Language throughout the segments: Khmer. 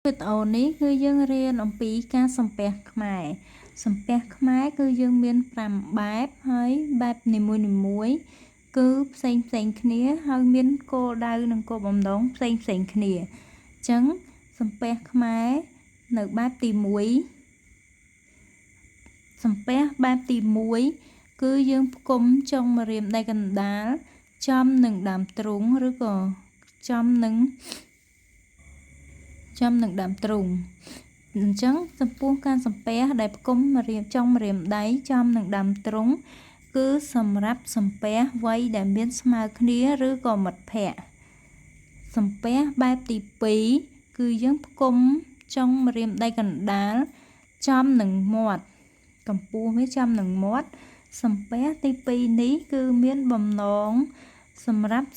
វីដេអូនេះគឺយើងរៀនអំពីការសំពះខ្មែរសំពះខ្មែរគឺយើងមាន5បែបហើយបែបនីមួយៗគឺផ្សេងផ្សេងគ្នាហើយមានគោលដៅនិងគោលបំណងផ្សេងផ្សេងគ្នាអញ្ចឹងសំពះខ្មែរនៅបែបទី1សំពះបែបទី1គឺយើងផ្គុំចុងម្រាមដៃកណ្ដាលចំនឹងដើមទ្រូងឬក៏ចំនឹងដើមទ្រូងអញ្ចឹងចំពោះការសំពះដែលផ្គុំម្រាមចុងម្រាមដៃចំនឹងដើមទ្រូងគឺសម្រាប់សំពះវ័យដែលមានស្មើគ្នាឬក៏មិត្តភ័ក្តិសំពះបែបទី2គឺយើងផ្គុំចុងម្រាមដៃកណ្ដាលចំនឹងមាត់កម្ពស់វាចំនឹងមាត់សំពះទី2នេះគឺមានបំណងសម្រាប់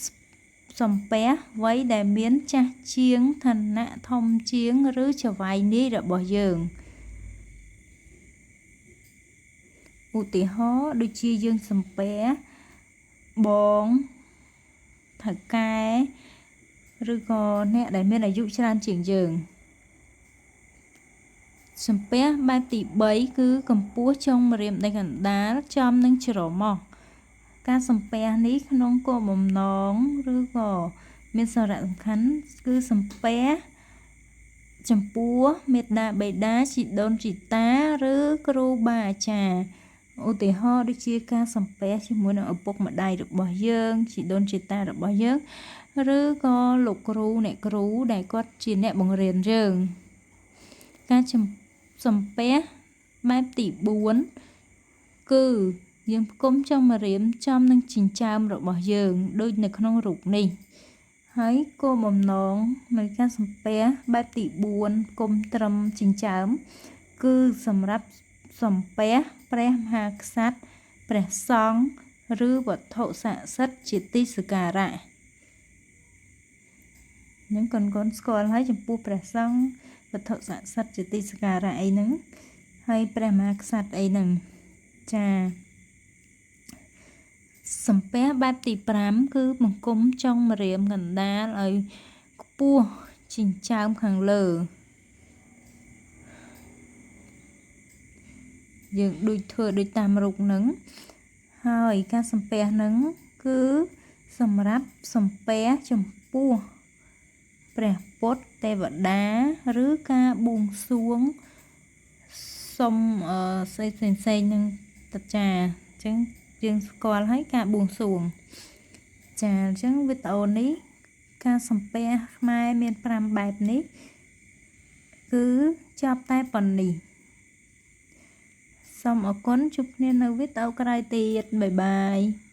សំពះវ័យដែលមានចាស់ជាងឋានៈធំជាងឬចៅហ្វាយនាយរបស់យើងឧទាហរណ៍ដូចជាយើងសំពះបងថៅកែឬក៏អ្នកដែលមានអាយុច្រើនជាងយើងសំពះបែបទី3គឺកម្ពស់ចុងម្រាមដៃកណ្ដាលចំនឹងច្រមុះការសំពះនេះក្នុងគោលបំណងឬក៏មានសារៈសំខាន់គឺសំពះចំពោះមេដាបេដាជីដូនជីតាឬគ្រូបាអាចារ្យឧទាហរណ៍ដូចជាការសំពះជាមួយនឹងឪពុកម្ដាយរបស់យើងជីដូនជីតារបស់យើងឬក៏លោកគ្រូអ្នកគ្រូដែលគាត់ជាអ្នកបង្រៀនយើងការសំពះបែបទី4គឺយើងផ្គុំចុងម្រាមចំនឹងចិញ្ចើមរបស់យើងដូចនៅក្នុងរូបនេះហើយគោលបំណងនៃការសំពះបែបទី4ផ្គុំត្រឹមចិញ្ចើមគឺសម្រាប់សំពះព្រះមហាក្សត្រព្រះសង្ឃឬវត្ថុស័ក្តិសិទ្ធិជាទីសក្ការៈនឹងកូនៗស្គាល់ហើយចំពោះព្រះសង្ឃវត្ថុស័ក្តិសិទ្ធិជាទីសក្ការៈអីហ្នឹងហើយព្រះមហាក្សត្រអីហ្នឹងចាសំពះបែបទី5គឺបង្គំចុងម្រាមកណ្ដាលឲ្យខ្ពស់ចិញ្ចើមខាងលើយើងដូចធ្វើដូចតាមរូបហ្នឹងហើយការសំពះហ្នឹងគឺសម្រាប់សំពះចំពោះព្រះពុទ្ធទេវតាឬការបួងសួងសុំស្អីផ្សេងៗហ្នឹងតចាអញ្ចឹងយើងស្គាល់ហើយការបួងសួងចាអញ្ចឹងវីដេអូនេះការសំពះខ្មែរមាន5បែបនេះគឺចប់តែប៉ុណ្នេះសូមអរគុណជួបគ្នានៅវីដេអូក្រោយទៀតបាយបាយ។